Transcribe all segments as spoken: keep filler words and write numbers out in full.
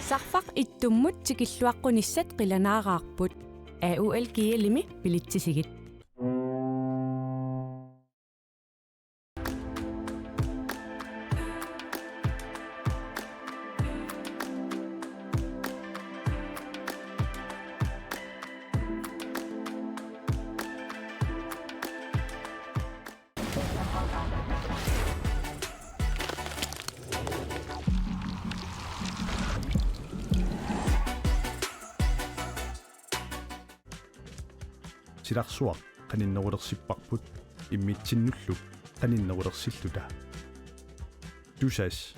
Sarfaq ittummut tikilluaqqunissat qilanaaraarput. A U L G L-imi pilitsisigit. Silarsuaq qaninnerulersipparput immitsinnullu qaninnerulersilluta. Tusass.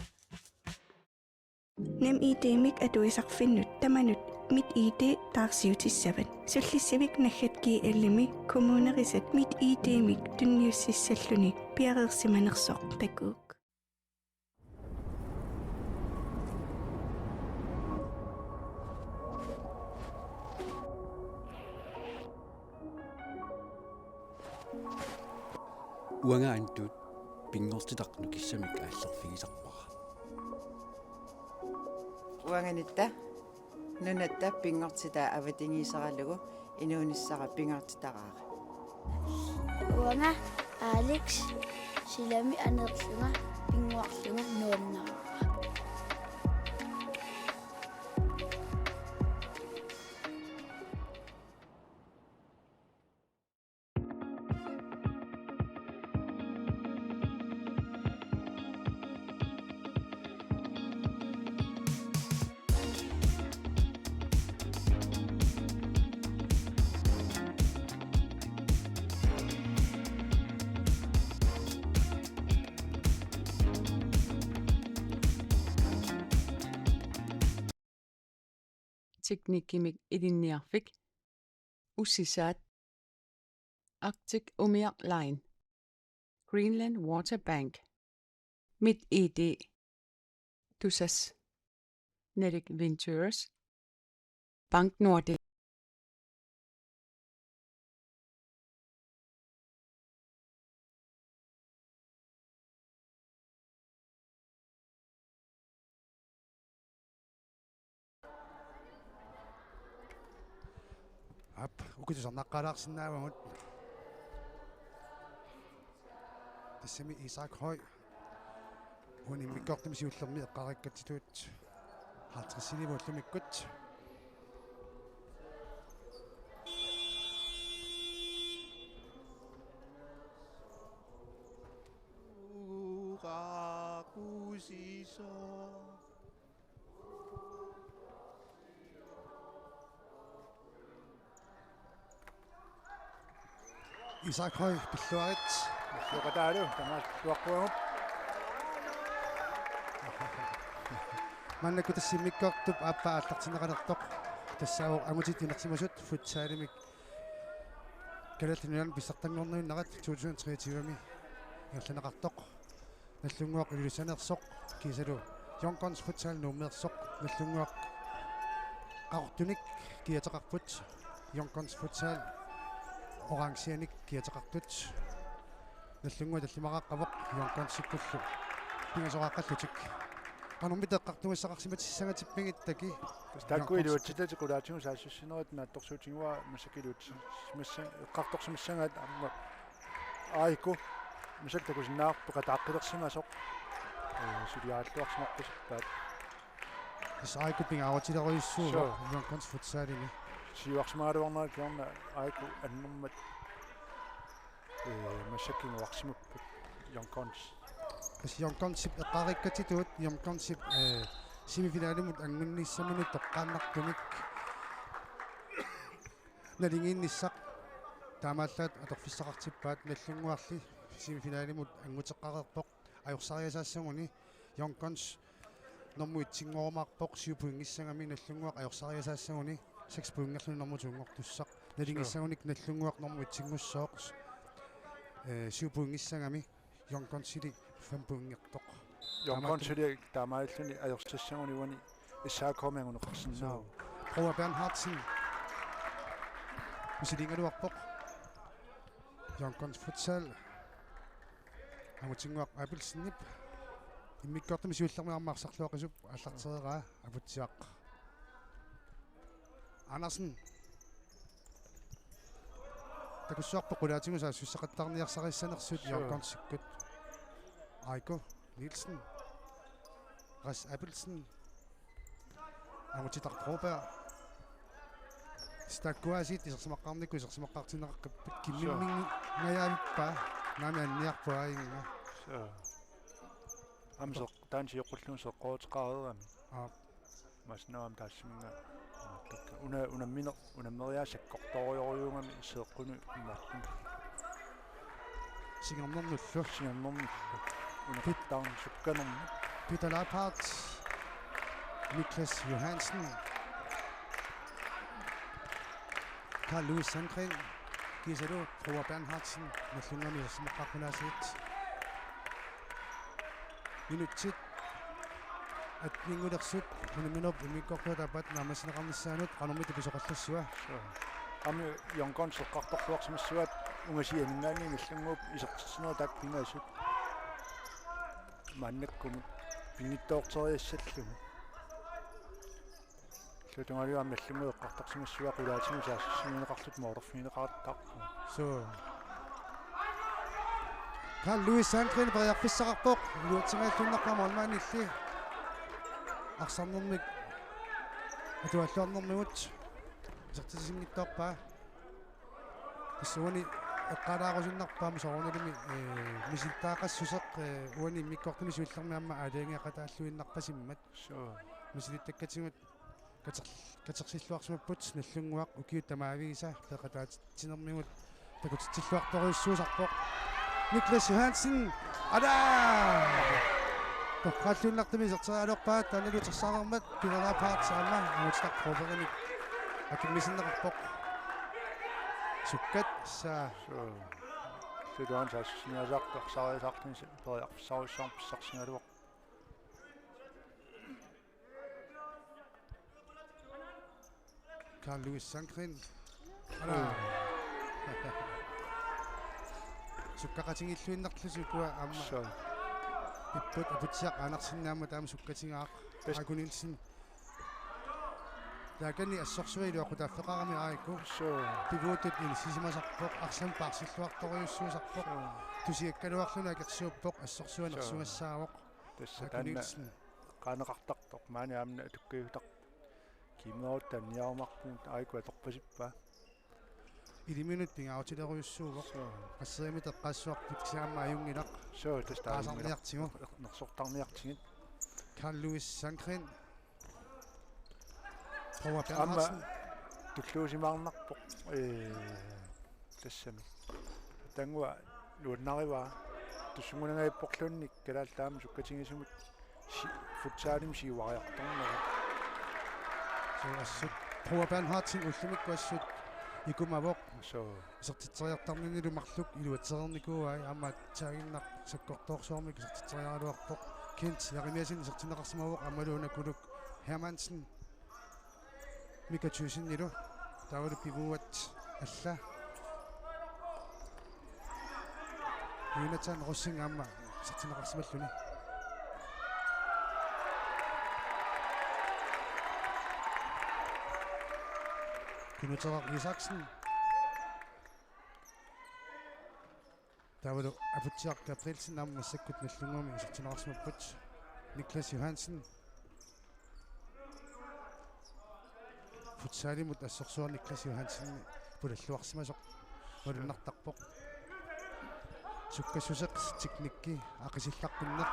NemID-mik atuisarfinnut tamanut MitID taarsiutissavat. Sullissivik naggat G L-imi kommunerisat MitID-mik tunniussissalluni piareersimanersoq takuuk. Uanga Antut pinngortitaq nukissamik aallerfigisarpara. Uanga Nitta nunatta pinngortitaa avatangiiseralugu inuunissara pingaartitaraara. Uanga Alex silami aneerlunga pinnguarlunga nuannaraara. Teknikkimik ilinniarfik, ussisaat, Arctic Umiaq Line, Greenland Water Bank, MitID, Tusass, Nordic Ventures, BankNordik. Aap, uku tusarnaqqaalaarsinnaavagut. Tassami Isak Høy. Uani immikkoortumi siullermi eqqaariikkatsitut halvtredsilivoq ullumikkut. Isak Høy, pilluarit. Illuqataalu, tamaat pilluaqquagut. Maannakkut tassa immikkoortup aappaa aallartinneqalertoq. Tassaavoq angutit inersimasut futsalimik Kalaallit Nunaanni pissartanngorniunnerat to tusind treogtyve-mi ingerlanneqartoq. Nagdlunguaq Ilulissaneersoq kiisalu Young Guns Futsal Nuummeersoq, Nagdlunguaq qaqortunik kiateqarput, Young Guns Futsal orangeanik kiateqartut. Nagdlunguaq tallimaqaqqavoq Young Gunsikkullu pingasoqaqqallutik. Qanormita eqqartugassaqarsimatissangatippigittakki. Tassa taakku Young Guns iluatsitatik qulaatigut saassussinerit naatsorsuutigaara, massakkut iluatsimassa-, eqqartorsimissagaat aamma A I K massakkut takusinnaavarput peqataaqqilersimasoq. Ee, suliaralluarsimarpasippaat. Tassa A I K pingaarutilerujussuuvoq. Suu. Young Guns futsalimi. Siuarsimagaluarnerat kingorna A I K annermat, ee, massakkut kinguarsimapput Young Guns. Tassa Young Gunsip eqqaariikkatsitut, Young Gunsip, ee, semifinalimut angunnissaminut toqqaannartumik naligiinnissaq taamaallaat atorfissaqartippaat. Nagdlunguarli semifinalimut anguteqqareerpoq ajorsariasaassaguni. Young Guns normu et-inngorumaarpoq syv pointissagami, Nagdlunguaq ajorsariasaassaguni seks pointerluni normu to-nngortussaq. Nalingissagunik Nagdlunguaq normu et-inngussooq, ee, syv pointissaagami, Young Gunsili fem pointertoq. Young Taamaattumik Gunsili taamaalilluni ajorsassaguni uani S A K-mi anguneqarsinnaavoq. Suu. Broa Bernhardsen misiligaluarpoq. Young Guns Futsal. Angutinnguaq Abelsenip immikkoortumi siullermi aamma arsarluaqisup aallartereeraa Aputsiaq Andersen. Takussuarpoq qulaatigut saassussaqattaarniarsarissanersut. Sure. Jordan Sikkut. Aiko Nielsen. Ras Abelsen. Angutitaq Broberg. Stakkuaasiit isersimaqqaarnikkut isersimaqqaartinneqarput. Sure. Kimmimminngajaavippa. Naami anniarput aajinnga. Sure. Aamma seq-, taanna sioqqullugu seqqoruteqareerami. Aap. Masinnaam taassuminnga imaattukka. Una, unammineq, unammeriaat sakkortoorujussuugami seeqqunut imaattumik. Singernernullu. Singernernullu. Una Pit-, taarn sukkanermi. Peter Leiphardt. Niklas Johansen. Carl Louis Sandgren. Kiisalu Broa Bernhardsen. Nallunnguamik isersimaqqaarput aasiit. Minutsit atninngulersut unamminerup immikkoortuata aappaata naammassineqarnissaanut qanormita pisoqallassua. Sure. Aamma Jordan seqqartorluarsimassavat ungasianinngaanniit Nallunnguup isertitsinerup taakku pingasut. Maannakkumut pinngitsoorteriassallugu. Illuatungaaliup aamma Nallunnguup eqqartorsimassavaa qulaatigut saassussiuunneqarlutik moortorfigineqarattaarput. Suu. Carl Louis Sandgren periarfissaqarpoq. Iluatsinngilluinnarpaa målmandilli. Arsarnermik. Atualluarnermigut. Isertitsisinngitsoorpaa. Tassa uani eqqaalaarusunnarpaa aamma soorunalimi, eh, misilittagaqassuseq, eh, uani immikkoortumi siullermi aamma aalajangeeqataalluinnarpasimmat. Suu. Misilittakkatigut kater-, katersilluarsimapput Nallunnguaq ukiut tamaviisa peqataatitsinermigut takutitsilluartorujussuusarpoq. Niklas Johansen. Ala! Torralluinnartumik iserteriaraluarpaa taannalu utersaarmat Peter Leiphardt aamma Angutitaq Brobergimit akimmisinneqarpoq. Sukkat saa. Suu. Siluan saassussiniasaartoq saariasaartuni periarfissarujussuarmik pissarsigaluarpoq. Carl Louis Sandgren. Ala. Sukkaqatigilluinnarlusi ukua aamma. Suu. Pipput Aputsiaq Andersen aamma taama sukkatigaaq. Best. Aiko Nielsen. Taakani assorsuaq iluaqutaaffeqarami Aiko. Suu. Pivuutut inissisimasarpoq, arsaq paarsilluartorujussuusarpoq. Suu. Tusiakkaluarluni akersuuppoq, assorsuaq. Suu. Nersugassaavoq. Tassa Aiko taanna Nielsen. Qaaneqartartoq maani aamma atukkajuttaq. Kiimeerutta anniarumaarpugut Aiko atorpasippaa. Iliminut pingaarutilerujussuuvoq. Suu. Qasseriamik eqqaassuarput kisianni aamma ajunngilaq. Suu, tassa taanna ajunngilaq. Qaasarniartigu. Nersortarniartigit. Carl Louis Sandgren. Broa Bernhardsen. Aamma tulluusimaarnarpoq, ee, tassami. Tangua nuannarivaa. Tussunngunangajapporluunniit kalaallit aamma sukkatigisumut si-, futsalimi siuariartornerat. Suu assut. Broa Bernhardsen ullumikkut assut ikumavoq. Suu. Isertitseriartarninilu marluk iluatsereernikuuai aamma taaginnaq sakkortoorsuarmik isertitseriaraluarpoq. Kent Jeremiassen isertinneqarsimavoq aammalu una Kuluk Hermansen. Mika Thyssenilu taavalu pivuat alla. Jonathan Rosing aamma isertinneqarsimalluni. Knud Terraq Isaksen. Taavalu Aputsiaq Gabrielsen aamma massakkut Nallunnguami isertinneqarsimapput. Niklas Johansen. Futsalimut assorsuaq Niklas Johansen pulalluarsimasoq malunnartarpoq. Sukkassuseq teknikki aqisillaqqinneq.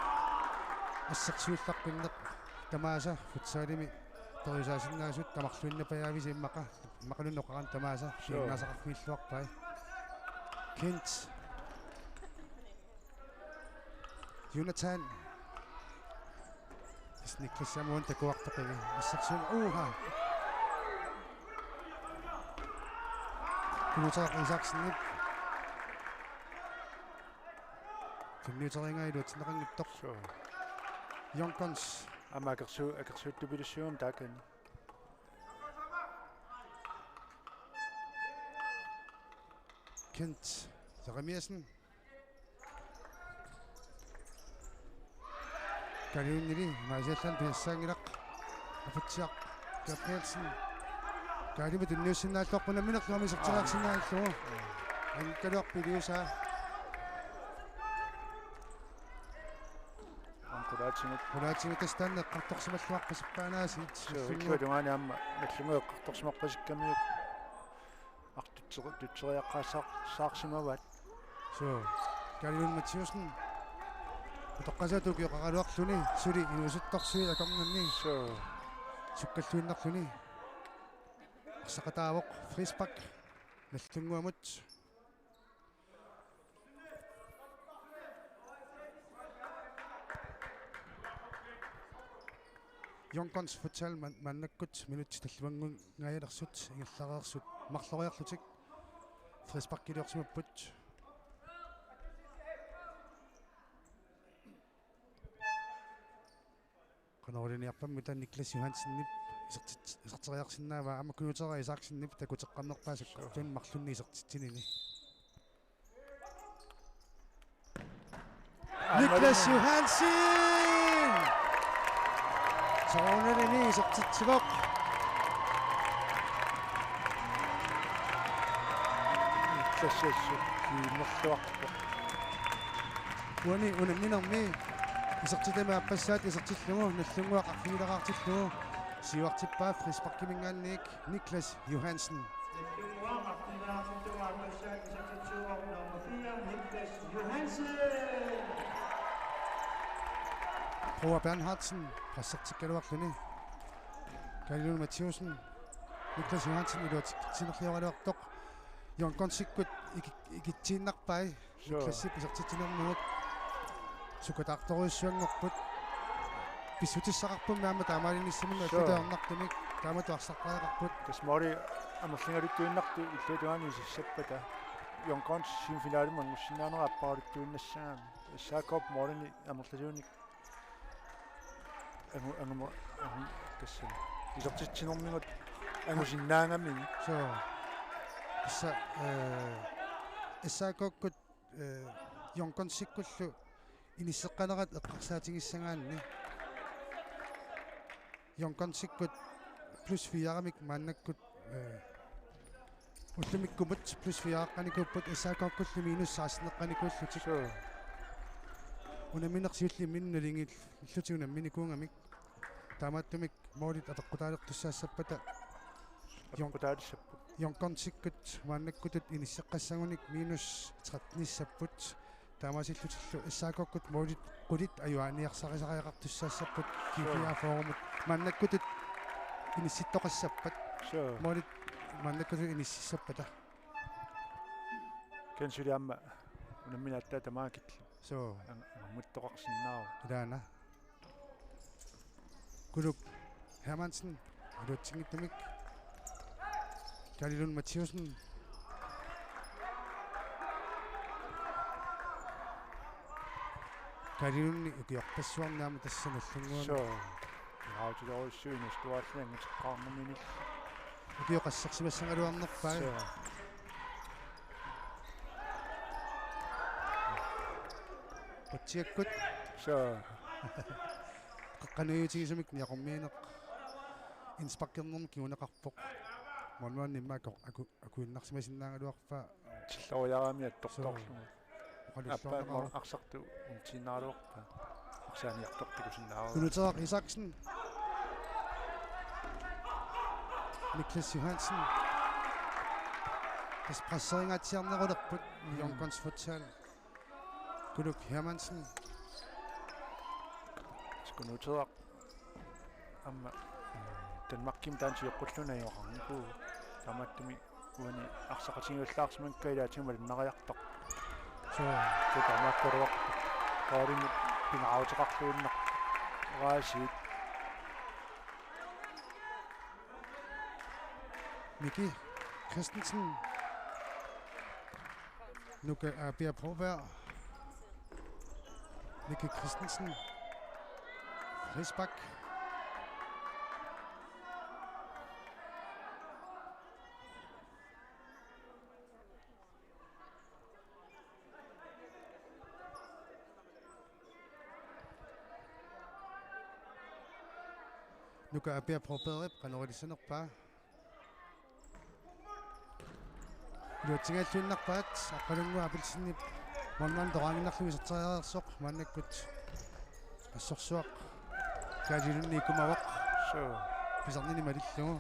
Assersuillaqqinneq. Tamaasa futsalimi periusaasinnaasut tamarluinnapajaavisi immaqa. Immaqaluunniit oqarama tamaasa. Suu. Piinnaasaqarfigilluarpai. Kent. Jonathan. Tassa Niklas Samuel takuartoq ivi. Assersuut. Uha. Knud Terraq Isaksenip. Tunniuteriaraa iluatsinneqanngitsoq. Suu. Young Guns. Aamma akersu-, akersuuttupilussuugami taakani. Kent Jeremiassen. Kaliunnili maasiallan piassaanngilaq. Aputsiaq Gabrielsen. Kaalimut tunniussinnaalluarpoq unamminerlu aamma iserteriarsinnaallugu. Angaluarpiliusaa. Aamma qulaatigut. Qulaatigut tassa taanna eqqartorsimalluarpasippaanaasiit. Suu, illuatungaani aamma Nagdlunguup eqqartorsimarpasikkamiuk. Artutseri-, tutseriaqqaassaaq-, saarsimavaat. Suu. Kaalilun Mathiussen. Utoqqasaat ukioqaraluarluni suli inuusuttorsuit akornanni. Suu. Sukkalluinnarluni. Arsaqataavoq frispark Nagdlunguamut. Young Guns Futsal man-, maannakkut minutsit tallimanngajalersut ingerlareersut marloriarlutik frisparkiliorsimapput. Qanoriliorniarpammi taanna Niklas Johansenip isertit-, iserteriarsinnaavaa aamma Knuuteeraq Isaksenip takuteqqammerpaa sakkortuumik marlunnik isertitsinini. Niklas Johansen! Soorunalimi isertitsivoq. Niklas Johansen kiinnerluarpoq. Uani unamminermi isertitami aappassaat isertillugu Nagdlunguaq arfigilaartillugu siuartippaa frisparkiminngaanniit Niklas Johansen. Poul Bernhardsen pressertikkaluarluni. Kaalilun Mathiussen. Niklas Johansen iluatsinerlioraluartoq. Young Gunsikkut iki-, ikitsiinnarpai. Suu. Klassip isertitsinermut. Sukataartorujussuanngorput. Pissutissaqarpummi aamma taamaalinissamut. Suu. Allatut ajornartumik. Taamatut arsartariaqarput. Tassa måli amerligaluttuinnartoq illuatungaani isissappata. Young Guns semifinalimut angusinnaanerat apparaluttuinnassagaanni. S A K-p målinik amerlasuunik. Angu-, anguma-, angu-, tassami. Isertitsinermigut angusinnaagamiuk. Suu. Tassa, eh, S A K-kkut, eh, Young Gunsikkullu inisseqqanerat eqqarsaatigissagaanni. Young Gunsikkut plus fire-mik maannakkut, eh, ullumikkumut plus fire-eqqanikuupput, S A K-kkullu minus seksten-eqqanikuullutik. Suu. Unammineq siulliit minut nalingiillutik unamminikuugamik. Taamaattumik målit apeqqutaalertussaassappata. Apeqqutaalissapput. Young Gunsikkut maannakkutut inisseqqassagunik minus tretten-issapput. Taamaasillutillu S A K-kkut målit qulit ajuaaniarsarisariaqartussaassapput. Suu. G F A-formut maannakkutut inissittoqassappat. Suu. Målit maannakkutut inississappata. Kisianni suli aamma unammineq aatsaat tamaakilli. Suu. Ang-, angumuttoqarsinnaavoq. Ilaana. Kuluk Hermansen, iluatsinngitsumik. Kaalilun Mathiussen. Kaalilunni ukiorpassuarni aamma tassa Nagdlunguami. Suu. Nautitorujussuit inuusuttuaalluni anguteqqaarnermini. Ukioq assersimassagaluarnerpai. Suu. Qutsiakkut. Suu. Qeqqaniutigisumik niaqormiineq. Indsparkernermik kinguneqarpoq. Målmandimmi aamma aku-, akuinnarsimasinnaagaluarpaa. Tilloriarami attortorlugu. Suu. Oqalulluarneqarpoq. Aappaa arsartut untiinnaraluarpaa. Arsaq aniartortikusinnaavaa. Knuuteeraq Isaksen. Niklas Johansen. Tassa presseringaatsiarnerulerput. Mm. Young Guns Futsal. Kuluk Hermansen. Knuuteeraq. Aamma, eh, Danmarkimi taanna sioqqullugu najugaqarnikuuvoq. Taamaattumik uani arsaqatigiullaarsimagakku ilaatigut malunnariartoq. Suu. Suu taamaakkaluarpoq. Qaarimi pingaaruteqarluinnaq. Raasiit. Miki Christensen. Nuka, øh, Bea Broberg. Miki Christensen. Frispark. Nuka Apia Brobergip qanoq ilissanerpaa. Iluatsinngilluinnarpaat, Aqqalunnguaq Abelsenip målmandip toqaannarlugu iserteriareersoq, maannakkut assorsuaq Kaali Lundip ikkumavoq. Suu. Pisarnini malillugu.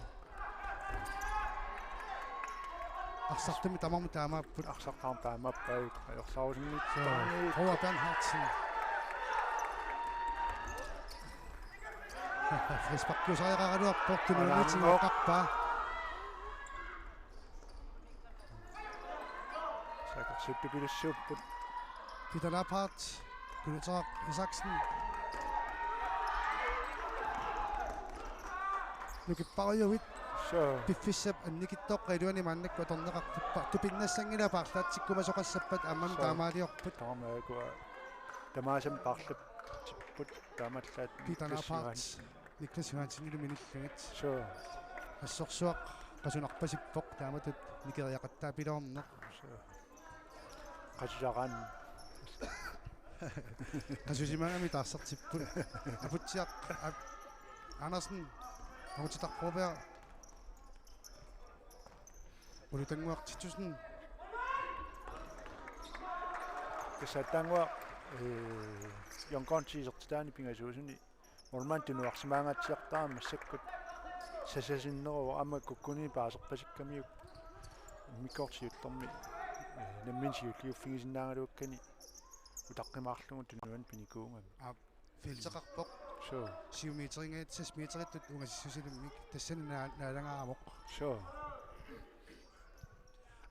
Arsartummi tamarmut taamaapput. Arsartarmut taamaappaat, ajorsaarusunngitsoorami. Suu. Roar Bernhardsen. Frisparkiusariaqaraluarpoq, tunuaniitinngorpaa. Saakkarsuup pilussuupput. Peter Leiphardt, Kuluteeraq Isaksen. Nukipparujuit. Suu. Piffissap annikittoqqap iluani maannakkut atorneqarput. Tupinnassanngilaq, paarlaatsikkumasoqassappat aammami. Suu. Taamaaliorput. Taamaakua. Tamaasa paarlatsipput taamaallaat. Peter Leiphardt. Niklas Johansen. Niklas Johansenilu minillugit. Suu. Assorsuaq qasunarpasippoq, taamatut nikeriaqattaapiloorneq. Suu. Qasusaqaaq. Qasusimagami taarsertipput. Aputsiaq Ab-, Andersen. Aputsiaq Broberg. Qulutannguaq Titussen. Tassa aatsaannguaq, ee, Jørgen Gornsen isertitaani pingasuusuni målmandi tunuarsimaangaatsiartarami massakkut sasasinneruvoq, aamma kukkuneq paaserpasikkamiuk immikkoortoq siullermik, ee, nammineq siulliuffigisinnaagaluakkani utaqqimaarlugu tunuani pinikuugami. Aap, felteqarpoq. Suu. Syv meterinngaanniit seks meterittut ungasissusilimmik, tassani naa-, naalagaavoq. Suu.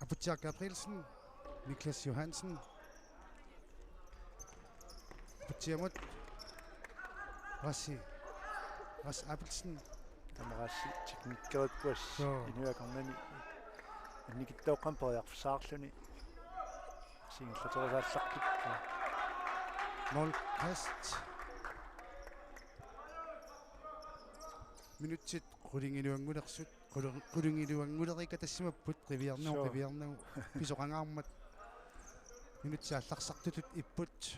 Aputsiaq Gabrielsen, Niklas Johansen. Aputsiamut Rassi, Ras Abelsen. Tamarassi teknikkerikkuas. Suu. Inuit akornanni annikittoqqamik periarfissaqarluni. Singerlaterusaallarput. Målkast. Minutsit qulingiluanngulersut. Qulu-, qulingiluanngulerikka tassimapput qiviarnagu. Suu. Qiviarnagu pisoqangaarmat. Minutsit aallarsartutut ipput.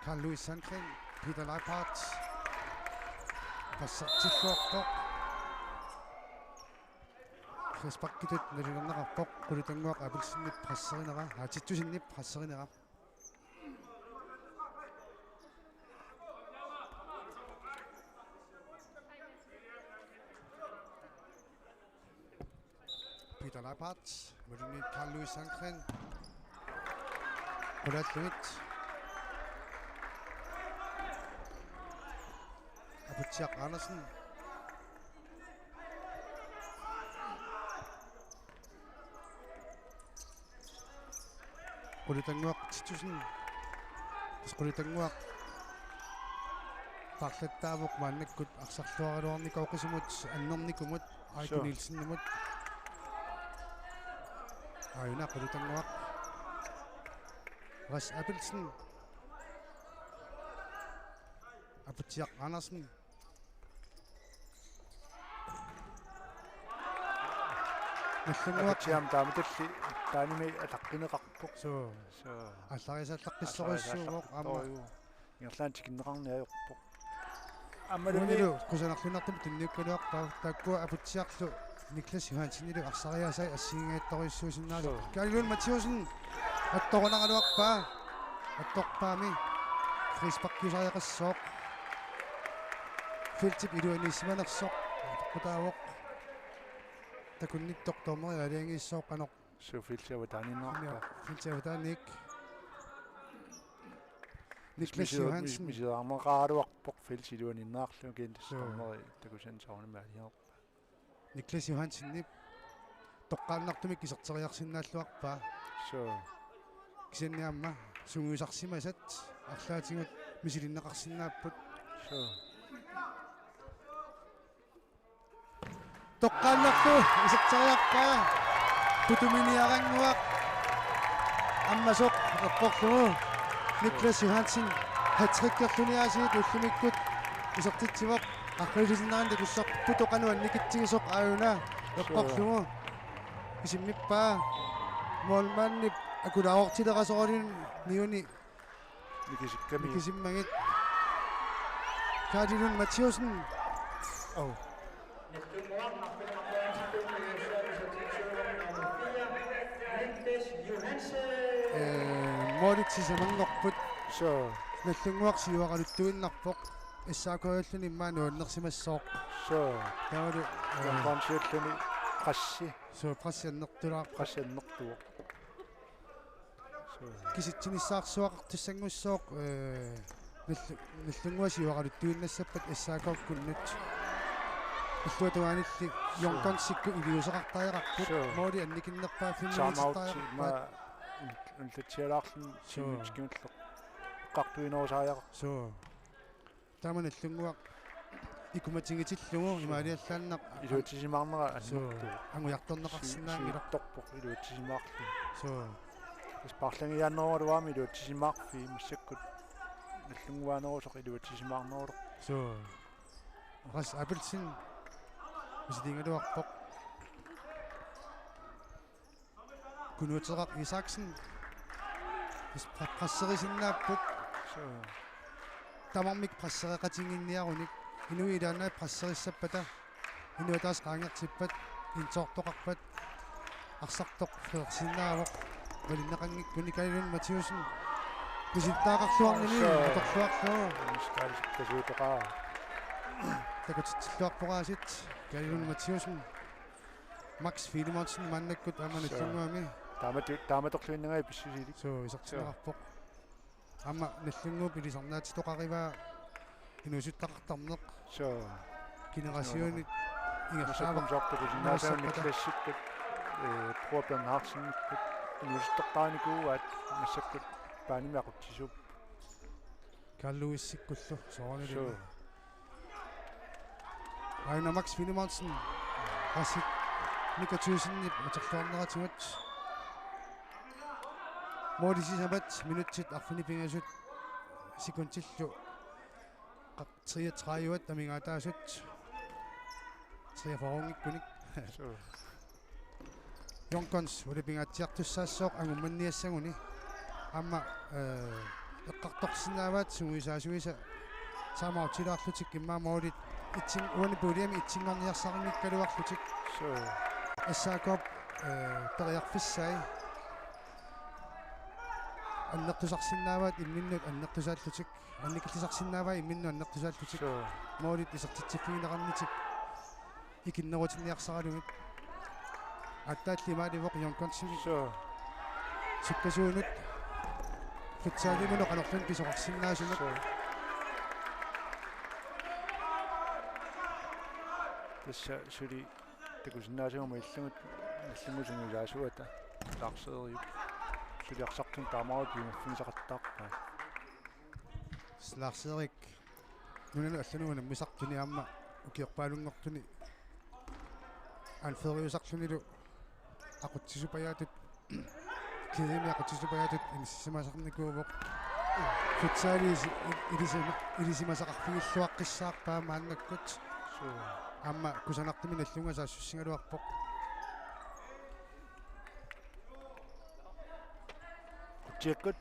Carl Louis Sandgreen, Peter Leiphardt. Passertilluartoq. Frisparkitut nalilerneqarpoq, Qulutannguaq Abelsenip presserinera, aa, Titusenip presserinera. Peter Leiphardt, imaluunniit Carl Louis Sandgreen. Qulaallugit. Aputsiaq Andersen. Qulutannguaq Titussen. Tassa Qulutannguaq paarlattaavoq maannakkut arsarluaraluarnikoq oqisumut annernikumut Aiko. Suu. Nielsenimut. Aajuna Qulutannguaq. Ras Abelsen. Aputsiaq Andersen. Nallunnguaq. Aputsiaq taamatulli taanimi ataqqineqarpoq. Suu. Suu. Aallariasallaqqissorujussuuvoq aamma. Aallariasallaqqissorujuuvoq. Ingerlaannaq tikinneqarneq ajorpoq. Aammalumi. Uanilu kusanarluinnartumik tunniukkaluarpaa, taakkua Aputsiarlu Niklas Johansenilu arsariaasai assigiinngitsorujussuusinnaasoq. Suu. Kaali Lund Mathæussen attorunaraluarpaa. Attorpaami frisparkiusariaqassooq. Feltip iluaniissimanersoq. Apeqqutaavoq. Takunnittoq dommeri aalajangiissooq qanoq. Suu, feltip avataaniinnarpaa. Feltip avataaniik. Niklas Johansen. Misi-, misilaarneqaraluarpoq feltip iluaniinnarlugu, kisianni tassa. Suu. Dommeri takusanni soorunami aalajangerpaa. Niklas Johansenip toqqaannartumik iserteriarsinnaalluarpaa. Suu. Kisianni aamma sungiusarsimasat arlaatigut misilinneqarsinnaapput. Suu. Toqqaannartumik iserteriarpaa. Putuminiarannguaq ammasoq eqqorlugu. Niklas Johansen hattrickerluni aasiit ullumikkut isertitsivoq. Arriillisinnerani takussaaq putoq qanoq annikitsigisoq aajuna eqqorlugu. Isimmippaa målmandip akulaarortilerasoraluni niuni. Nikisikkami. Nikisimmagit. Kaali Lund Mathæussen. Oh. Målit sisamanngorput. Suu. Nallunnguaq siuaraluttuinnarpoq. S A K-ulluni immaqa nuannersimassooq. Suu. Taavalu, eh, Jørgensiulluni pressi. Suu, pressi annertulaarpoq. Pressi annertuvoq. Suu. Kisitsinissaarsuaqartussanngussaaq, eh, nallu-, Nallunnguaq siuaraluttuinnassappat S A K-kkunnut. Illuatungaanilli Jørgensikkut iliuuseqartariaqarput. Suu. Måli annikinnerpaaffimmik. Timeout, isertariaqarpaat. Immaqa un-, unnutsialaarluni. Suu. Syv minutsit kingulleq. Eqqartuinerusariaqarpoq. Suu. Taama Nallunnguaq ikumatigitillugu imaaliallaannaq iluatsisimaarnera. Suu. Annertuvoq. Angujartorneqarsinnaanngilaq. Si-, siuttorpoq iluatsisimaarluni. Suu. Tassa paarlagiaannerugaluarami iluatsisimaarfii massakkut Nallunnguaanerusoq iluatsisimaarnerulerpoq. Suu. Ras Abelsen misiligaluarpoq. Kunuuteraq Isaksen. Is-, pra-, presserisinnaapput. Suu. Tamarmik pressereqatigiinniarunik. Inuit ilaannaat presserissappata. Inuit taas qaangertippat. Intoortoqarpat. Arsartoq Frederiksennaavoq. Malinneqanngikkunik Kai Lund Mathæussen. Misilittagaqarluarnini. Suu. Atorluarlugu. Skal-, kasuutoqaa. Takutitsilluarpoq aasiit. Kai Lund Mathæussen. Max Filemonsen maannakkut aamma Nallunnguami. Taamatu-, taamatorluinnagit pissusilik. Suu, isertinneqarpoq. Aamma Nallunnguup ilisarnaatitoqarivaa inuusuttaqartarneq. Suu. Generationit ingerlaavoq. Massakkut soorlu takusinnaasagut Niklasikkut, eh, Bror Bernhardsenikkut inuusuttortarinikuuaat massakkut baanimi aqutsisuupput. Carl Lewisikkullu soorunalimi. Suu. Aina Max Filemonsen. Rasip Mika Thygsenip atorluarneratigut. Måli sisamat minutsit arfineq-pingasut sekundillu qa-, treogtredive amigaataasut. Treogfyrre-nngikkunik. Suu. Jørgens ulapingaatsiartussaassooq angummanniassaguni. Aamma, eh, eqqartorsinnaavaat sungiusaasuisa timeoutilaarlutik immaqa målit itsin-, uani puljemi itsinngorniarsarinngikkaluarlutik. Suu. S A K-p, eh, periarfissai annertusarsinnaavaat imminnut annertusaallutik. Annikillisarsinnaavai imminnut annertusaallutik. Suu. Målit isertitsiffigineqarnitik ikinnerutinniarsaralugit. Aatsaalli imaalivoq Jørgensen. Suu. Sukkasuunut. Futsalimunu qanorluunniit pisoqarsinnaasunut. Suu. Tassa suli takusinnaasaguma illugut Nallunnguup sungiusaasuata Lars Eriup suli arsartuni taamaarutit piumaffigisaqattaarpaat. Lars Erik nunanut allanut unammisartuni aamma ukiorpaalunngortuni anføreriusarlunilu aqutsisupajaatut, kædemi aqutsisupajaatut inissisimasarnikuuvoq. Futsali isi-, ilisima-, ilisimasaqarfigilluaqqissaarpaa maannakkut. Suu. Aamma kusanartumik Nallunnguaq saassussigaluarpoq. Qutsiakkut.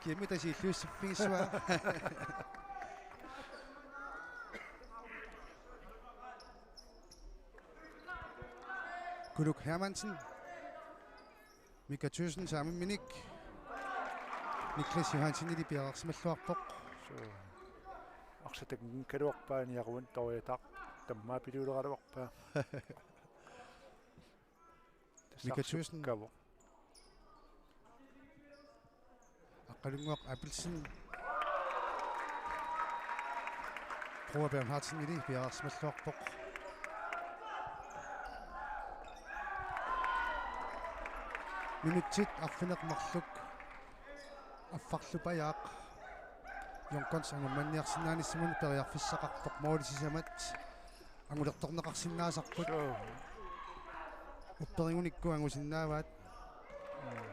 Kiammi tasiilluussiffigissuaa. Kuluk Hermansen. Mika Thygsen saamimminik. Niklas Johansenili piareersimalluarpoq. Suu. Arsaq takunngikkaluarpaa niaruan toriataaq tammaapiluuleraluarpaa. Mika Thygsen. Sukkavoq. Aqqalunnguaq Abelsen. Bror Bernhardsenili piareersimalluarpoq. Minutsit arfineq-marluk affarlupajaaq. Jørgens angummanniarsinnaanissamut periarfissaqarpoq måli sisamat. Angulertorneqarsinnaasarput. Suu. Upperigunikku angusinnaavaat. Mm.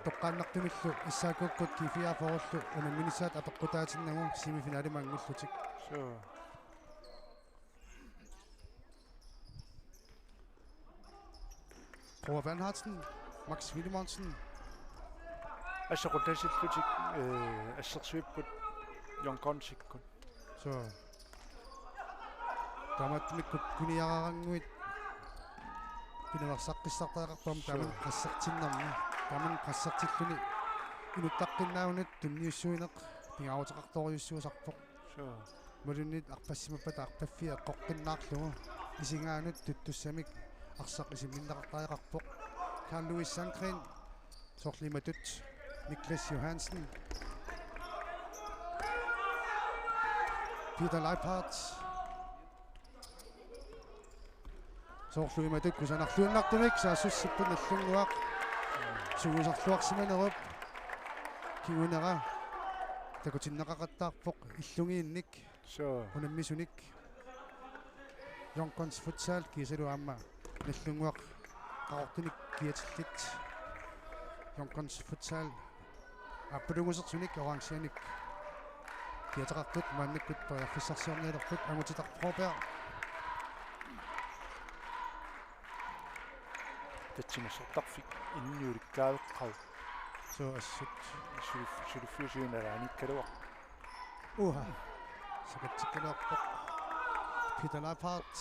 Toqqaannartumillu S A K-kkut G fireogfyrre-llu unamminissaat apeqqutaatinnagu semifinalimi anngullutik. Suu. Bror Bernhardsen, Max Filemonsen. Assut qullassillutik, eh, assersuipput Jørgensikkut. Suu. Taamaattumik kukkuniararannguit pinaveersaqqissaartariaqarput. Suu. Taamani pressertinnermi. Taamani pressertilluni inuttaqqinnaanut tunniussuineq pingaaruteqartorujussuusarpoq. Suu. Imaluunniit arpassimappata arpaffia eqqoqqinnaarlugu isigaanut tuttussamik arsaq isimminneqartariaqarpoq. Carl Louis Sandgren, soorlu imatut Niklas Johansen, Peter Leiphardt, soorlu imatut kusanarluinnartumik saassussipput Nagdlunguaq. Sungiusarluarsimanerup kingunera takutinneqaqattaarpoq illugiinnik. Suu. Unammisunik. Young Guns Futsal kiisalu aamma Nagdlunguaq Qaqortunik kiatillit. Young Guns Futsal aappalungusersunik orangeanik kiateqartut maannakkut periarfissarsiornialerput. Angutitarp Broberg. Tatsimassortarfik inniulikkaaveqqaaq. Suu, assut. Sulif-, suliffiusiunalaaniikkaluaq. Uha. Sakatsikkaluarpoq Peter Leiphardt.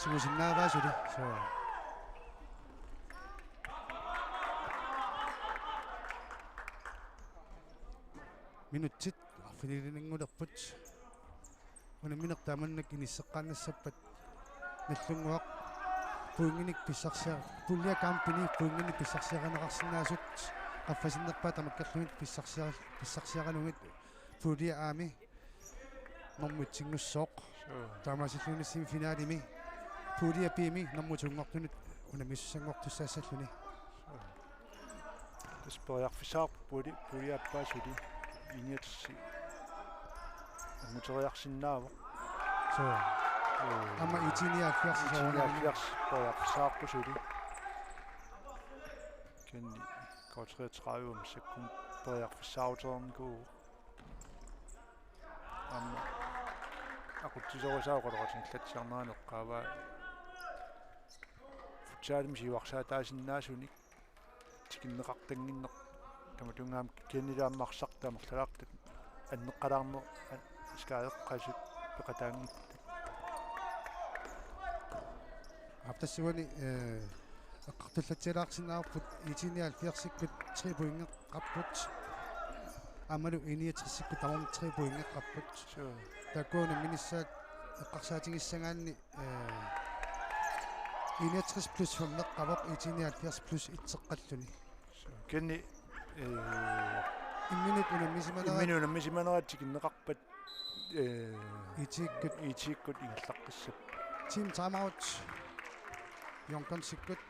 Tigusinnaavaa suli. Suu. Minutsit arfinilinngulerput. Unammineq taamannak inisseqqaannassappat Nagdlunguaq pointinik pissarsia-, puljekampini pointinik pissarsiarineqarsinnaasut qaffasinnerpaat tamakkerlugit pissarsia-, pissarsiaralugit pulje A-mi normu etsinngussaaq. Suu. Taamaasillugu semifinalimi pulje B-mi normu to-nngortunut unammissussanngortussaassalluni. Tassa periarfissaqarpoq pulje, pulje aappaa suli I-niogtres anguteriarsinnaavoq. Suu. Aamma I T nioghalvfjerds soorunami. I T nioghalvfjerds periarfissaqarpoq suli. Kisianni K treogtredive massakkut periarfissaarutereernikuuvoq. Aamma aqutsisorusaa oqaloqatigiillatsiarnerani eqqaavaa futsalimi siuarsaataasinnaasunik tikinneqartannginneq. Tamatuma aamma kisiannili aamma arsartut amerlalaartut anneqqalaarneq, a-, skadeqasut peqataanngitsut. Aap, tassuuna, eh, eqqartullatsialaarsinnaavarput I T nioghalvfjerdsikkut tre pointeqarput. Aammalu I-niogtresikkut tamarmik tre pointeqarput. Suu. Taakku unamminissaat eqqarsaatigissagaanni, eh, I-niogtres plus femmeqarpoq, I T nioghalvfjerds plus etteqqalluni. Kisianni, eh, Imminut unammisimanera. Imminut unammisimanera tikinneqarpat, eh, I T-kkut. I T-kkut ingerlaqqissapput. Team timeout. Young Gunsikkut.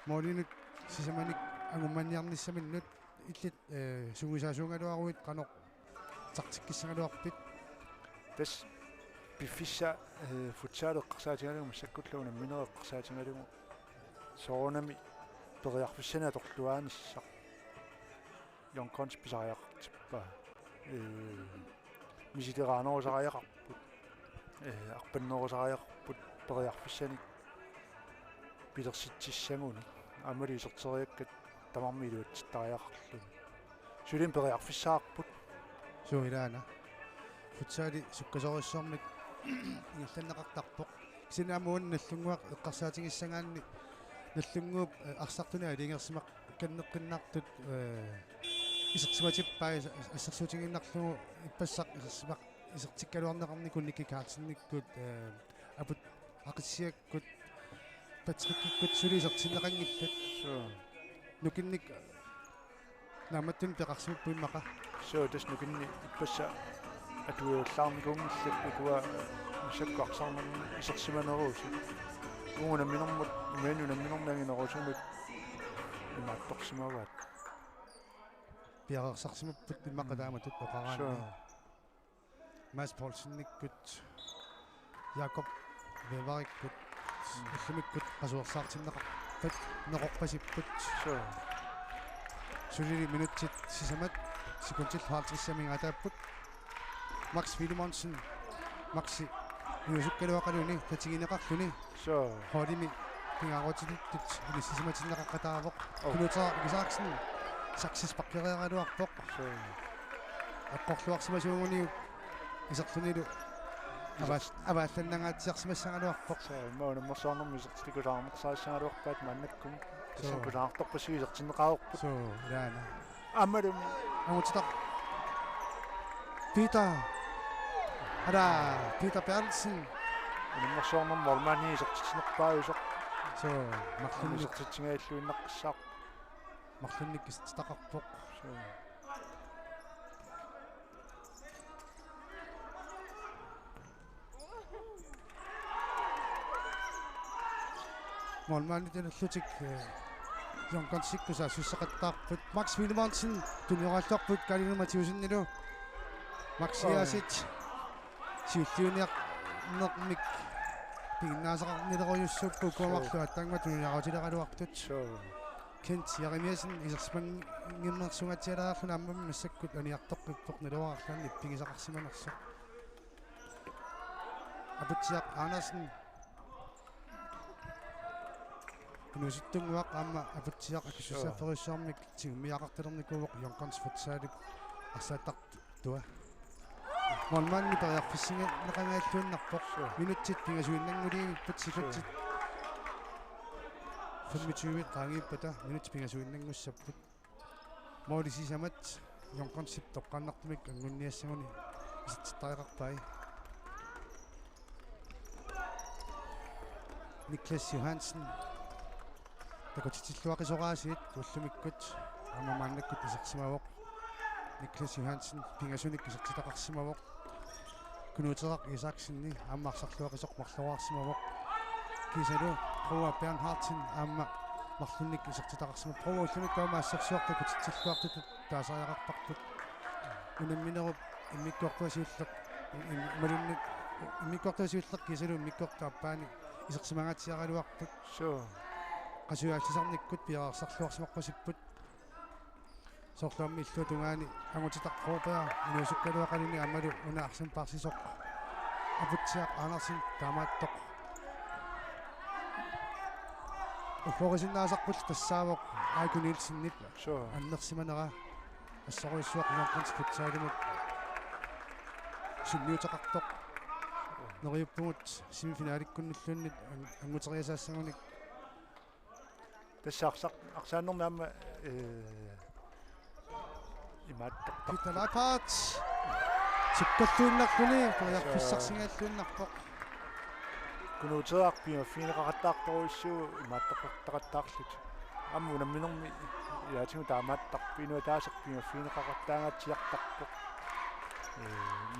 Målinut sisamanik angummanniarnissaminnut illit, eh, sungiusaasuugaluaruit qanoq taktikkissagaluarpit? Tassa piffissaq, eh, futsal eqqarsaatigalugu massakkullu unammineq eqqarsaatigalugu soorunami periarfissanik atorluaanissaq. Young Guns pisariaqartippaa. Eh, misileraanerusariaqarput. Eh, arpannerusariaqarput periarfissanik pilersitsissagunik. Aammalu iserteriakkat tamarmik iluatsittariaqarluni. Sulimmik periarfissaqarput. Suu, ilaana. Futsali sukkasoorujussuarmik ingerlanneqartarpoq. Kisianni aamma uani Nagdlunguaq eqqarsaatigissagaanni Nagdlunguup, eh, arsartunik aalajangersimaqqinneqqinnartut, eh, isersimatippaa is-, is-, assersuutigiinnarlugu ippassaq isersimaq-, isertikkaluarneqarnikut Nicky Carlsenikkut, eh, Aput Aqissiakkut Patrickikkut suli isertinneqanngillat. Suu. Nukinnik naammattunik peqarsimapput immaqa. Suu, tassa nukinnik ippassaq atuiullaarnikuunngillat ukua massakkut arsarnermi isersimaneruusut. Uagut unamminermut, imaluunniit unamminermi anginerusunut imaattorsimavaat. Piareersarsimapput immaqa taamatut oqaraanni. Suu. Mads Poulsenikkut, Jakob Weverikkut, ullumikkut qasuersaartinneqarpat, neqorpasipput. Suu. Sulili minutsit sisamat, sekundit halvtreds amigaataapput. Max Filemonsen, Maxi inuusukkaluaqaluni tatigineqarluni. Suu. Holdimi pingaarutitut inissisimatinneqaqqataavoq. Oh. Knud Isaksen, saksis pakkeriaraluarpoq. Suu. Eqqorluarsimasuuguniuk iserlunilu Avaal-, avaallannangaatsiarsimassagaluarpoq. Soo, immaqa unammersuarnermi isertitaq kusanarneqassagaluarpaat maannakkut. Soo. Tassami kusanartorpassuit isertinneqareerput. Soo, ilaana. Aammalumi. Angutitaq. Peter. Ala, Peter Berthelsen. Unammersuarnermi målmandi isertitsinneqarpoq. Soo, marlunnik. Isertitsingajalluinnaqqissaaq. Marlunnik isertitaqarpoq. Soo. Målmandit iluarlutik, eh, Young Gunsikkut saassussaqattaarput. Max Williamsen, tunioraalluarput Kalle Mathiassenilu. Max Oi. Jaasit, siulliuniarnermik piginnaasaqarnilerujussuupput, ukua Soo. Marluk aatsaannguaq tunioraarutileraluartut. Soo. Kent Jeremiassen isersimanngimmersungaatsialaarluni aamma massakkut aniartoqqippoq naluara arlaannik pigisaqarsimanersoq. Aputsiaq Andersen. Inuusuttunnguaq aamma Aputsiaq akisussaaffeerujussuarmik tigummiaaqartalernikuuvoq Young Guns Futsalip arsaattartua. Målmandi periarfissinneqangajalluinnarpoq. Soo. Minutsit pingasuinnanngulivipput sifatsit. Soo. Femogtyve qaangiuppata minutsit pingasuinnanngussapput. Måli sisamat Young Gunsip toqqaannartumik angunniassaguni isertittariaqarpai. Niklas Johansen. Takutitsilluaqisoraasiit ullumikkut aamma maannakkut isersimavoq. Niklas Johansen pingasunik isertitaqarsimavoq. Knud Terraq Isaksenip aamma arsarluaqisoq marloriarsimavoq. Kiisalu Broa Bernhardsen aamma marlunnik isertitaqarsimavoq. Broa ullumikkut aamma assersuartut takutitsilluartutut taasariaqarparput. Unamminerup immikkoortua siulleq, im-, imaluunniit immikkoortua siulleq kiisalu immikkoortup aappaani isersimangaatsiaraluarput. Soo. Qasujaasisarnikkut piareersarluarsimaqqusipput. Soorlu aamma illuatungaani Angutitaq Broberg inuusukkaluaqaluni aammalu una arsamik paarsisoq Aputsiaq Andersen taamaattoq. Uggorisinnaasarput tassaavoq Aiko Nielsenip Soo. Annersimanera assorujussuaq Young Guns Futsalimut sunniuteqartoq. Neriuppugut semifinalikkunnulluunniit an-, anguteriasaassagunik. Tassa arsaq, arsaannermi aamma, eh, imaattoq. Peter Leipart. Sukkalluinnarluni, periarfissarsingajalluinnarpoq. Knud Terraq pimaffigineqaqattaartorujussuuvoq imaattoqartaqattaarlutik. Aamma unamminermi ilaatigut taamaattarpoq, inuit ataaseq pimaffigineqaqattaangaatsiartarpoq. Eh,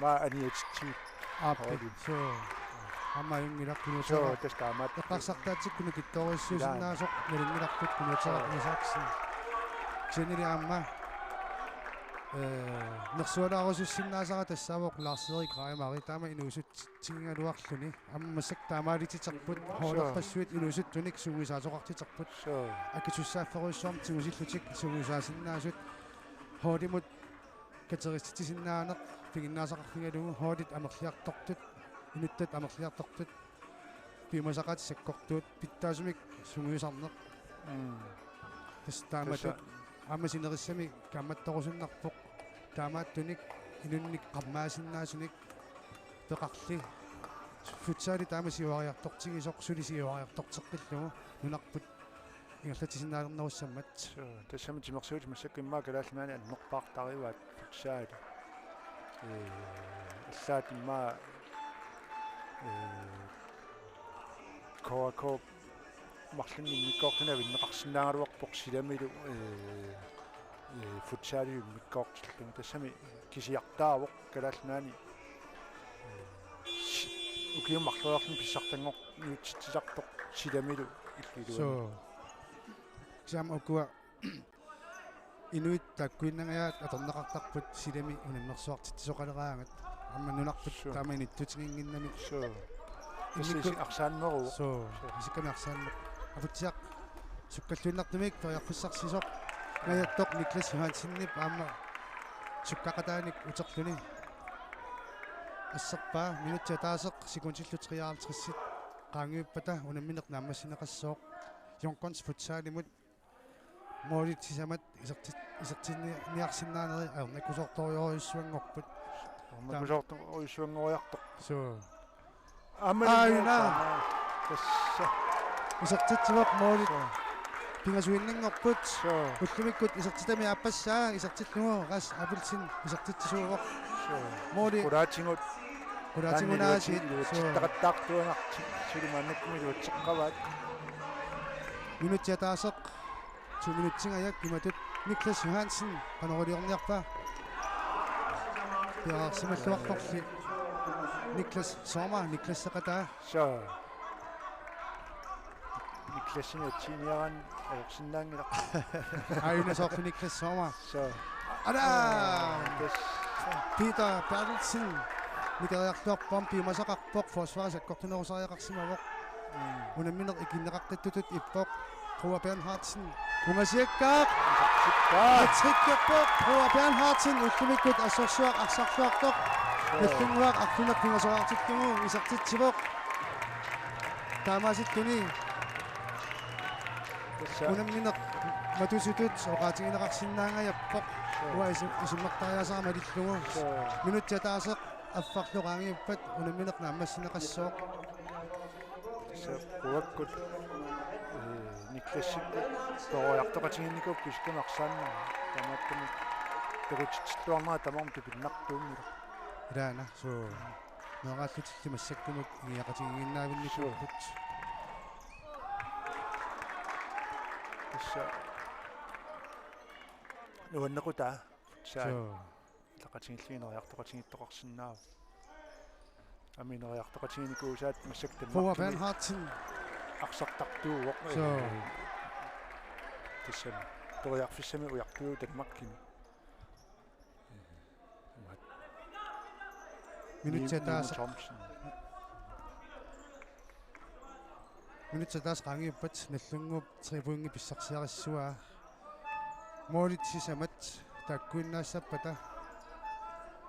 maa aniatitsigit. Aappi. Holdit. Soo. Aamma ajunngilaq Knud Terraq. Soo, tassa taamaat. Eqqarsartaatsikkut nukittoorujussuusinnaasoq nalunngilarput Knud Terraq Soo. Isaksen. Kisiannili aamma, eh, nersualaarusussinnaasara tassaavoq Lars Erik Reimer. Taama inuusutsigigaluarluni. Aamma massakkut taamaalittiterput. Soo. Holderpassuit inuusuttunik sungiusaasoqartiterput. Soo. Akisussaafferujussuarmik tigusillutik sungiusaasinnaasut. Holdimut kateristitsisinnaaneq piginnaasaqarfigalugu holdit amerliartortut, inuttat amerliartortut, piumasaqaatit sakkortuut, pitsaasumik sungiusarneq. Mm. Tassa taamatut Tassa. Aamma sinerissami kaammattorusunnarpoq, taamaattunik inunnik qarmaasinnaasunik peqarli. Futsali taama siuariartortigisoq suli siuariartorteqqillugu nunarput ingerlatsisinnaalernerussammat. Soo, tassami timersuutit massakkut immaqa Kalaallit Nunaanni annerpaartarivaat futsali. Ee, allaat immaqa, ee, K A K marlunnik immikkoortunik avinneqarsinnaagaluarpoq silamilu, ee, ee, futsali immikkoortilluni. Tassami kisiartaavoq Kalaallit Nunaanni, ee, si-, ukiut marloriarluni pissartanngorniutitsisartoq silamilu illuiluani. Soo. Kisianni ukua inuit taakkuinnangajaat atorneqartarput silami unammersuartitsisoqaleraangat. Aamma nunarput Suu. Taama inuttutiginnginnami. Suu. Tassa Immikkut- isi-, arsaanneruvoq. Suu. Suu. Isikkami arsaanneq. Aputsiaq sukkalluinnartumik periarfissarsisoq. Najattoq Niklas Johansenip aamma sukkaqataanik uterluni. Asserpaa minutsit ataaseq sekundillu treoghalvtreds qaangiuppata unammineq naammassineqassooq. Young Guns futsalimut målit sisamat iserti-, isertinniarsinnaaneri ajornakusoortorujussuanngorput. Ajornakusoortorujussuanngoriartoq. Suu. Aamma aajuna. Tassa. Isertitsivoq måli. Soo. Pingasuinnanngorput. Soo. Ullumikkut isertitami aappassaa isertillugu Ras Abelsen isertitsisuuvoq. Soo. Måli. Qulaatigut. Qulaatigut taanna aasiit. Iluatsi-, soo, iluatsittaqattaartuaannartik suli maannakkut iluatseqqavaat. Minutsit ataaseq. To minutsingajaak imatut Niklas Johansen qanoriliorniarpa. Piareersimalluarporli Niklas Sommer, Niklas seqataa. Soo. Niklasimi atsiiniaraanni ajorsinnaanngilaq. Aajuna soorlu Niklas Sommer. Soo. Ala! Tassa. Peter Bertelsen. Nikeriarluarpaa piumasaqarpoq, forsvarip sakkortunerusariaqarsimavoq. Mm. Unammineq ikinneqaqqittutut ippoq. Troa Bernhardsen. Ungasiakkaaq. Isertittaa. Hat-trickerpoq. Troa Bernhardsen ullumikkut assorsuaq arsarluartoq. Soo. Nallunnguaq arfineq-pingasoraartillugu isertitsivoq. Taamaasilluni. Tassa. Unammineq matusutut oqaatigineqarsinnaangajappoq. Soo. Uanga isu-, isummertariaaseq malillugu. Soo. Minutsit ataaseq affarlu qaangiuppat unammineq naammassineqassooq. Tassa quakkut, eh, Niklasikkut peroriartoqatigiinnikuupput isikkamik arsaannarmik. Taamaattumik perutitsilluarnera tamarmik tupinnartuunngilaq. Ilaana, suu. Meeraallutillu massakkumut ingiaqatigiinnaavinnikuupput. Suu. Tassa nuannequtaa. Saa. Suu. Ilaqatigiilluni ineriartoqatigiittoqarsinnaavoq. Aamma ineriartoqatigiinnikuusaat massakkut Troa Danmarkimi Bernhardsen. Arsartartuuvoq. Soo. Tassami. Periarfissamik ujartuuvoq Danmarkimi. Minutsit Nimo ataaseq. Thomsen. Minutsit ataaseq qaangiuppat Nallunnguup tre pointi pissarsiarissavaa. Målit sisamat taakkuinnaassappata.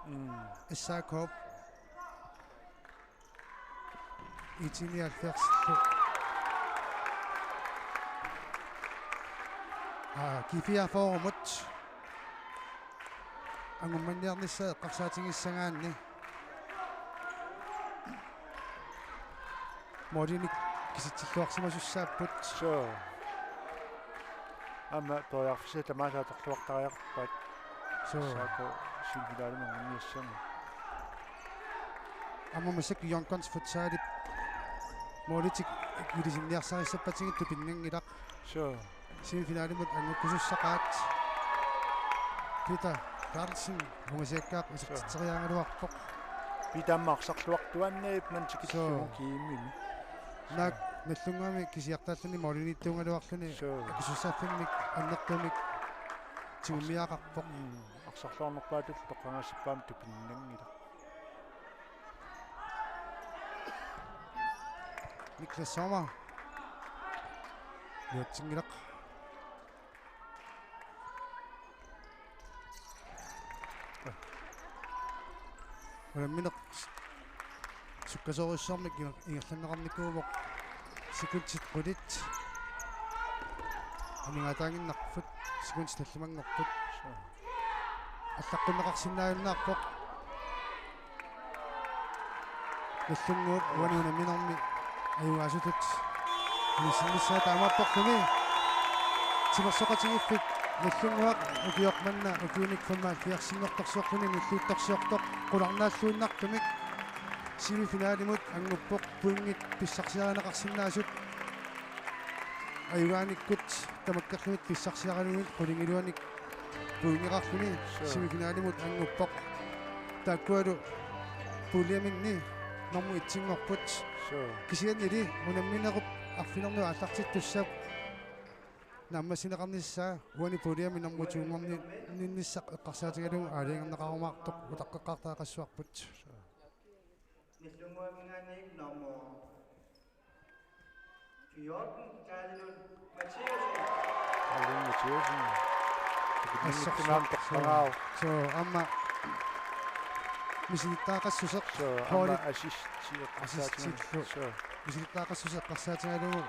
Mm. S A K-p I T nioghalvfjerds. Aa, G fireogfyrre-mut. Angummanniarnissaa eqqarsaatigissagaanni. Målinik kisitsilluarsimasussaapput. Soo. Aamma periarfissat tamaasa atorluartariaqarpaat. Soo. S A K semifinalimut anguniassagami. Aamma massakkut Young Guns Futsalip målitik ilisinniarsarissappatigiit tupinnanngilaq. Soo. Semifinalimut anngukkusussaqaat. Peter Carlsen, ungasiakkaaq, soo, isertitseriaagaluarpoq. Peter aamma arsarluartuaannarpoq, maanna tikillugu, soo, kiimimi. Naak Nallunnguami kisiartaalluni målimiittuugaluarluni. Soo. Akisussaaffimmik annertuumik tigummiaqarpoq. Mm, arsarluarnerpaatut toqqagaassappaa aamma tupinnanngilaq. Niklas Sommer. Iluatsinngilaq. Unammineq sukkasoorujussuarmik inger-, ingerlanneqarnikuuvoq. Sekundit qulit. Amigaataaginnarput. Sekundit tallimanngorput. Allaqqunneqarsinnaajunnaarpoq. Nallunnguup uani unamminermi ajugaasutut anisinnissaa taamaapporluni. Timersoqatigiiffik Nallunnguaq ukioq manna ukiunik femoghalvfjerdsinngortorsiorluni nulliuttorsiortoq qularnaalluinnartumik semifinalimut annguppoq pointit pissarsiarineqarsinnaasut. Ajugaanikkut tamakkerlugit pissarsiaralugit qulingiluanik pointeqarluni, soo, semifinalimut annguppoq. Taakkualu puljemiinni normu etsinngorput. Soo. Kisiannili unamminerup arfineq-pingasoq aallartittussaq naammassineqarnissaa uani puljemi normu to-nngorninnissaq eqqarsaatigalugu aalajangerneqarumaartoq utaqqeqqaartariaqassavarput. Soo. Nallunnguaminngaanniit nummer fjorten, Kaali Lund Mathiassen. Kaali Lund Mathiassen. Assut, soo, soo, aamma misilittagaqassuseq. Soo, aamma Pauli. Assist, assistillu. Soo. Misilittagaqassuseq eqqarsaatigalugu.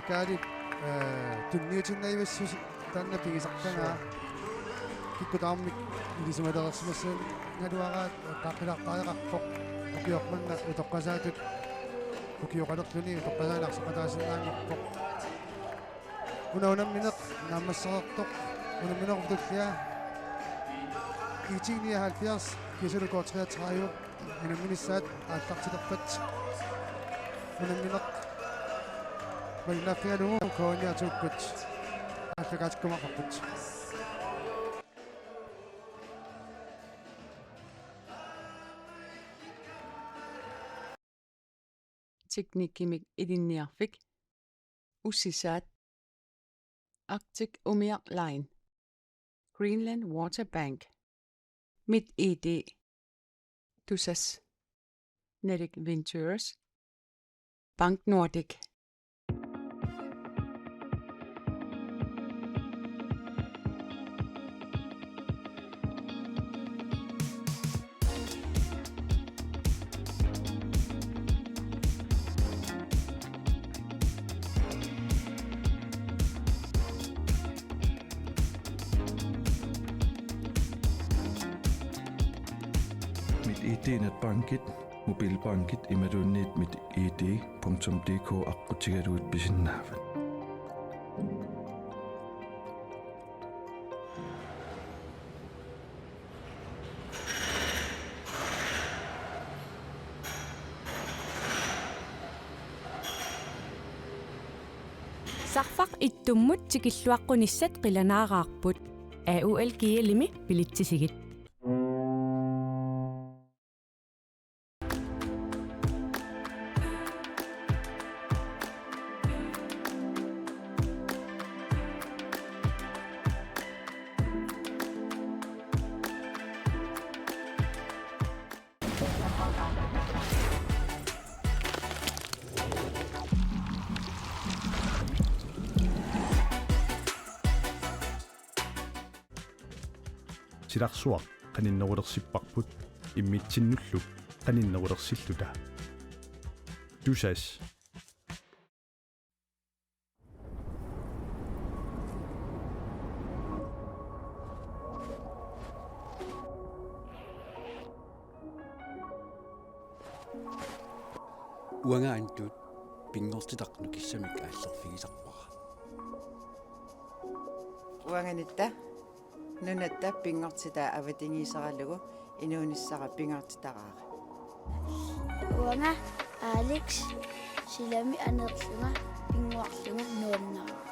Kaali, eh, tunniutiinnavassusi taanna pigisartagaa. Soo. Kikkut tamarmik ilisimalersimassagaluaraat eqqaaqqilaaqqaariaqarpoq. Ukioq manna utoqqasaatut ukioqalerluni utoqqasaani arsoqataasinnaanngorpoq. Una unammineq naammassereersoq, unamminerup tullia IT nioghalvfjerds, kiisalu K treogtredive, unamminissaat aallartilerpat. Unammineq malinnaaffigalugu K nioghalvfjerds-ikkut aallakaatikkumaarparput. Teknikkimik ilinniarfik, ussisaat, Arctic Umiaq Line, Greenland Water Bank, MitID, Tusass, Nordic Ventures, Bank Nordik. MitID netbankit, mobilbankit imaluunniit mit I D punktum D K aqqutigalugit pisinnaavat. Sarfaq ittummut tikilluaqqunissat qilanaaraarput. A U L G L-imi bilitsisigit. Silarsuaq qaninnerulersipparput immitsinnullu qaninnerulersilluta. Tusass. Uanga Antut pinngortitaq nukissamik aallerfigisarpara. Uanga Nitta nunatta pinngortitaa avatangiiseralugu inuunissara pingaartitaraara. Uanga Alex silami aneerlunga pinnguarlunga nuannaraara.